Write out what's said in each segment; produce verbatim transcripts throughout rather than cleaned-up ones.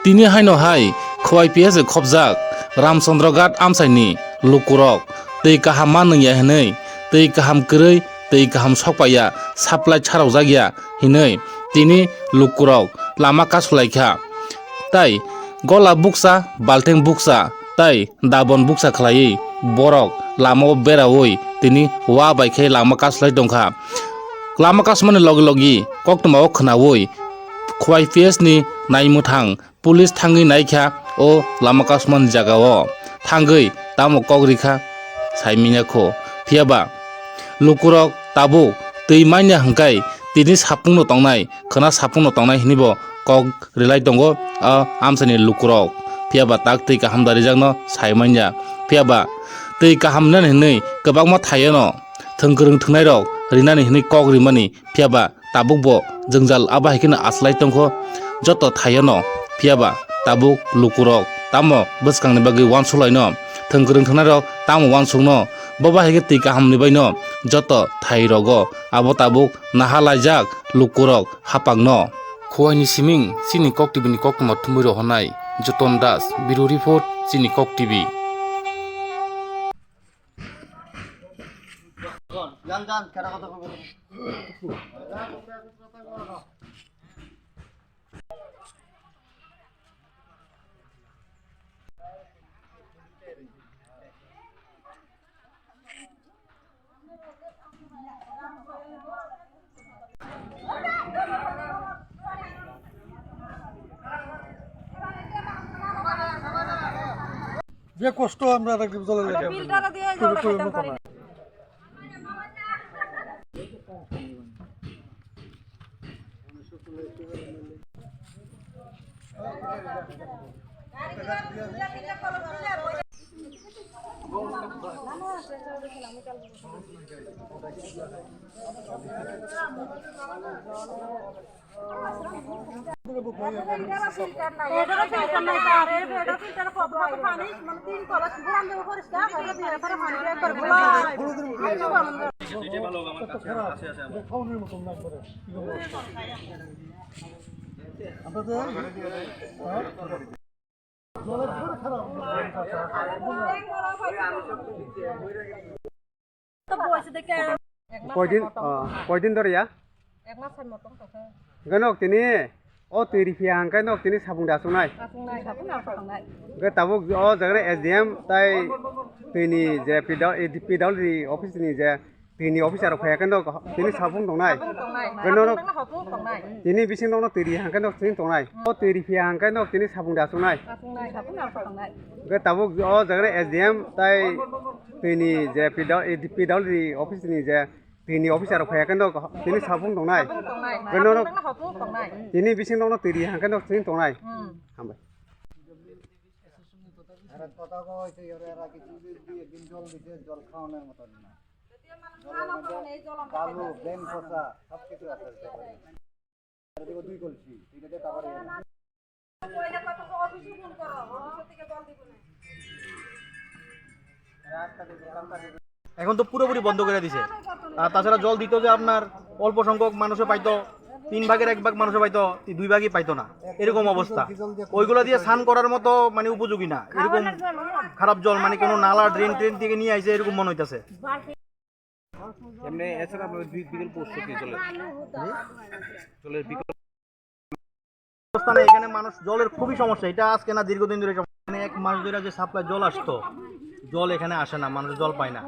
Tini haino hai Khowai P S khobjak Ramchandra Ghat amchaini lukurok twi kaham ma nungya hinwi, twi kaham kwrwi, twi kaham sokpaiya supply charokjakya hinwi tini lukurok lama kasulaikha. Tai gola bukcha, balteng bukcha tai dabon bukcha khlaiwi borok lamao beraui tini wa bai khe lama kasulai tongkha. Lama kasumani logi logi koktwmao khwnaui Khowai P S ni naimwthang police thangwi naikha o lama kasumani jagao thangwi tamo kok rikha saimanya kho. Phiyaba lukurok tabuk twi manya hwnkhe tini sapungno tongnai, khwna sapungno tongnai hinwibo kok rilai tongo o amchaini lukurok. Phiyaba tak twi kaham darijakno sai manya. Phiyaba twi kaham rinani hinwi kwbangma thaiono thwng kwrwng thwngnairok rinani hinwi kok rimani. Phiyaba tabukbo jwngjal abo hai kheno aslai tongkho joto thaiono. Phiyaba tabuk lukurok tamo bwskangni bagwi uansukhlaino, thwng kwrwng thwngnairok tamo uansukno, bobo hai khe twi kahamni baino joto thairogo abo tabuk naha laijak lukurok hapangno. Khuaini siming chini Kok T V ni koktwma thumwi rohornai Joton Das, Bureau Report, chini Kok T V. যে কষ্ট আমরা আর কি জলের লেগে। ফিল্টার দিয়ে জলটা খেতাম পারি না। তো বয়সে দেখে এক মাস কয়দিন, মতো। আহ, কয়দিন ধরে ইয়া? এক মাসের মতন তো। Hingke nok tini o twi riphiya hingke nok tini sapung da aswknai. Aswknai, sapung da aswknai. Hingke tabuk o jaga S D M tai twini je P W D office ni je twini officer rok phai hingke nok tini sapung tongnai. Sapung tongnai. Hingke nok tini bising nok twi ri hingke nok tini tongnai. O twi riphiya hingke nok tini sapung da aswknai. Aswknai, sapung da aswknai. Hingke tabuk o jaga S D M tai twini je P W D office ni je Tini officer rok phai khe nok tini sapung tongnai. Sapung tongnai. Khe nok nok tini bising nok twi ri hangkhe nok tini tongnai. Hmm. Hambai. Era কথা কইছে, এরা কিছু যদি একদিন জল দিতে, জল খাওয়ানোর মতন না। জলের মধ্যে বালু, ব্রেন খসা, সব কিছু আছে। এখন তো পুরোপুরি বন্ধ করে দিছে। আর তাছাড়া জল দিত যে আপনার অল্প সংখ্যক মানুষে পাইতো, তিন ভাগের এক ভাগ মানুষে পাইতো, তি-, দুই ভাগই পাইতো না, এরকম অবস্থা। ওইগুলো দিয়ে স্নান করার মতো মানে উপযোগী না, এরকম খারাপ জল, মানে কোনো নালা, ড্রেন ট্রেন থেকে নিয়ে আইছে, এরকম মনে হইতাছে। এমনি এছাড়া আপনাদের বি-, বিকল্প উৎস কি জলের? জলের বিকল্প অবস্থা নেই, এখানে মানুষ জলের খুবই সমস্যা। এটা আজকে না, দীর্ঘদিন ধরে সমস্যা। মানে এক মাস ধরে যে সাপ্লাই জল আসতো, জল এখানে আসে না, মানুষ জল পায় না।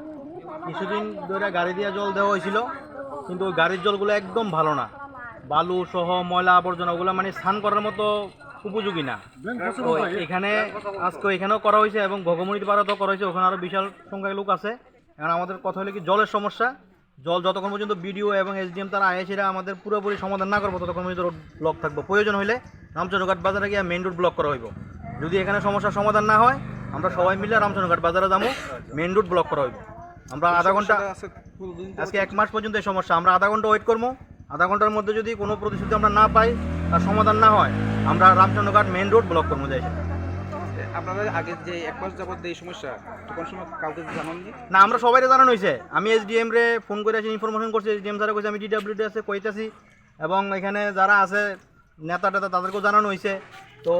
কিছুদিন ধরে গাড়ি দিয়ে জল দেওয়া হয়েছিল, কিন্তু ওই গাড়ির জলগুলো একদম ভালো না, বালু সহ ময়লা আবর্জনা ওগুলো মানে স্নান করার মতো উপযোগী না। তো এখানে আজকে এখানেও করা হয়েছে এবং ভগমণিতে পাড়াতেও করা হয়েছে, ওখানে আরো বিশাল সংখ্যক লোক আছে। এখন আমাদের কথা হলো কি, জলের সমস্যা, জল যতক্ষণ পর্যন্ত বিডিও এবং এসডিএম তারা আয় সেটা আমাদের পুরোপুরি সমাধান না করবো, ততক্ষণ পর্যন্ত রোড ব্লক থাকবো। প্রয়োজন হলে রামচন্দ্রঘাট বাজারে গিয়ে মেইন রোড ব্লক করা হইব। যদি এখানে সমস্যার সমাধান না হয়, আমরা সবাই মিলে রামচন্দ্রঘাট বাজারে যাবো, মেইন রোড ব্লক করা হইব। আমরা আধা ঘন্টা, সমস্যাটা আছে কতদিন ধরে? আজকে এক মাস পর্যন্ত এই সমস্যা, আমরা আধা ঘন্টা ওয়েট করবো। আধা ঘন্টার মধ্যে যদি কোনো প্রতিশ্রুতি আমরা না পাই, তার সমাধান না হয়, আমরা রামচন্দ্রঘাট মেইন রোড ব্লক করবো যাই। আপনাদের আগে যে এক মাস যাবত এই সমস্যা, তো কোনো সময় কাউকে জানাননি? না, আমরা সবাইরে জানানো হয়েছে। আমি এসডিএম রে ফোন করে এসে ইনফরমেশন করছি, এসডিএম স্যারে কইছে আমি ডিডাব্লিউডি আছে কইতাছি, এবং এখানে যারা আছে নেতা টেতা তাদেরকেও জানানো হয়েছে। তো